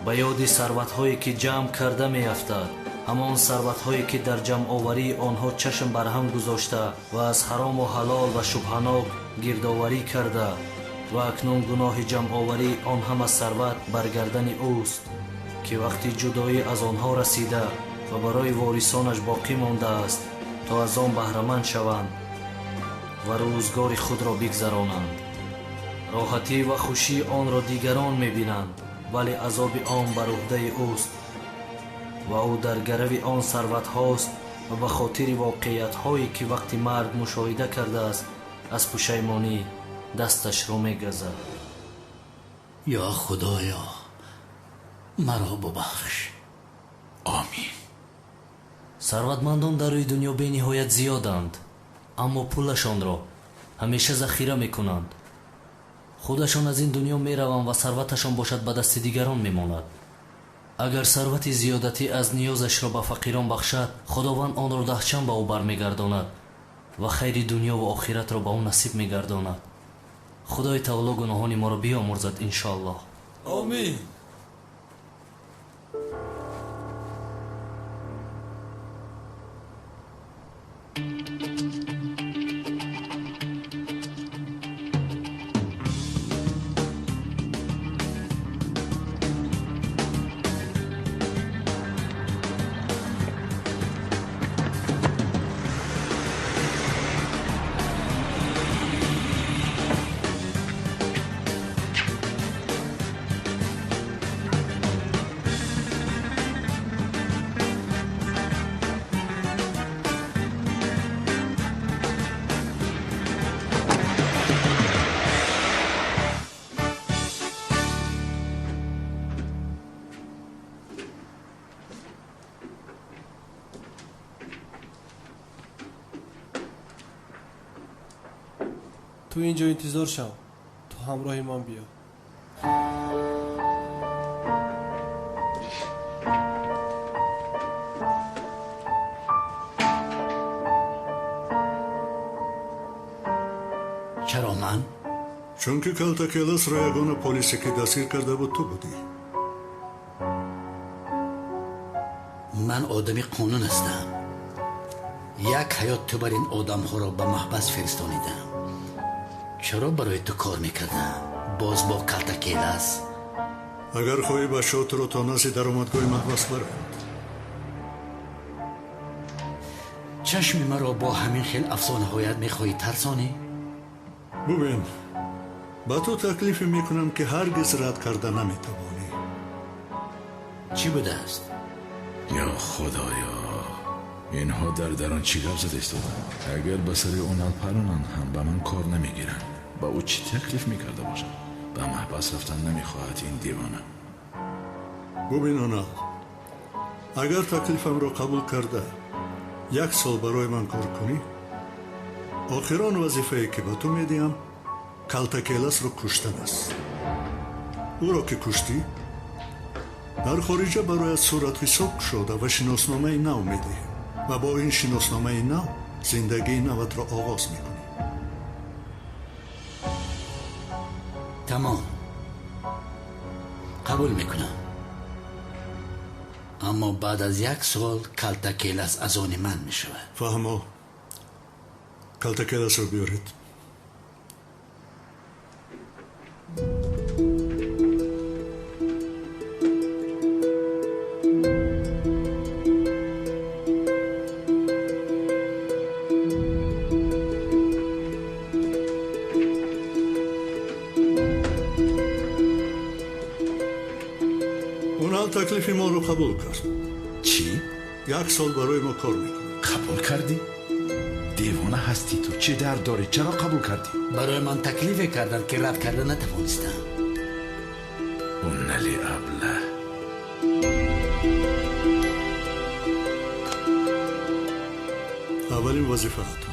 Ба ёди сарватҳое ки ҷамъ карда меафтад, ҳамон сарватҳое ки дар ҷамъоварии онҳо чашм барҳам гузошта ва аз ҳарому ҳалол ва шубҳанок гирдоварӣ карда ва акнун гуноҳи ҷамъоварии он ҳама сарват бар гардани ӯст, ки вақти ҷудоӣ аз онҳо расида ва барои ворисонаш боқӣ мондааст то аз он баҳраманд шаванд ва рӯзгори худро бигзаронанд. Роҳатӣ ва хушии онро дигарон мебинанд, вале азоби он бар уҳдаи ӯст ва ӯ дар гарави он сарватҳост ва ба хотири воқеиятҳое ки вақти марг мушоҳида кардааст аз пушаймонӣ дасташро мегазад. Ё Худоё, маро бубахш. Омин. Сарватмандон дар рӯи дунё бениҳоят зиёданд, аммо пулашонро ҳамеша захира мекунанд. Худашон аз ин дунё мераванд ва сарваташон бошад ба дасти дигарон мемонад. Агар сарвати зиёдатӣ аз ниёзашро ба фақирон бахшад, Худованд онро даҳчанд ба ӯ бармегардонад ва хайри дунё ва охиратро ба ӯ насиб мегардонад. Худои таоло гуноҳони моро биёмурзад, иншоаллоҳ. Омин. Ту инҷо интизор шав, ту ҳамроҳи ман биё. Чаро ман? Чунки Калтакеласро ягона полисе ки дастгир карда буд ту будӣ. Ман одами қонун ҳастам. Як ҳаёт ту бар ин одамҳоро ба маҳбас фиристонидам. Чаро барои ту кор мекардам? Боз бо Калтакелас? Агар хоҳӣ, бачаҳо туро то назди даромадгоҳи маҳбас баранд. Чашми маро бо ҳамин хел афсонаҳоят мехоҳӣ тарсонӣ? Бубин, ба ту таклифе мекунам, ки ҳаргиз рад карда наметавонӣ. Чӣ будааст? Ё худоё, инҳо дар дарон чӣ гап зада истоданд? Агар ба сари Онал паронанд ҳам ба ман кор намегиранд. Ба ӯ чӣ таклиф мекарда бошанд? Ба маҳбас рафтан намехоҳад ин девона. Бубин, Онал, агар таклифамро қабул карда як сол барои ман кор кунӣ, охирон вазифае ки ба ту медиҳам Калтакеласро куштан аст. Ӯро ки куштӣ, дар хориҷа барояд суратҳисоб кушода ва шиносномаи нав медиҳем ва бо ин шиносномаи нав зиндагии наватро оғоз мекунӣ. Тамом, қабул мекунам. Аммо баъд аз як сол Калтакелас аз они ман мешавад. Фаҳмо. Калтакеласро биёред. Онал таклифи моро қабул кард. Чӣ? Як сол барои мо кор мекунад. Қабул кардӣ? Девона ҳастӣ ту, чӣ дард дорӣ? Чаро қабул кардӣ? Барои ман таклифе карданд, ки рад карда натавонистам. Онали аблаҳ. Аввалин вазифаат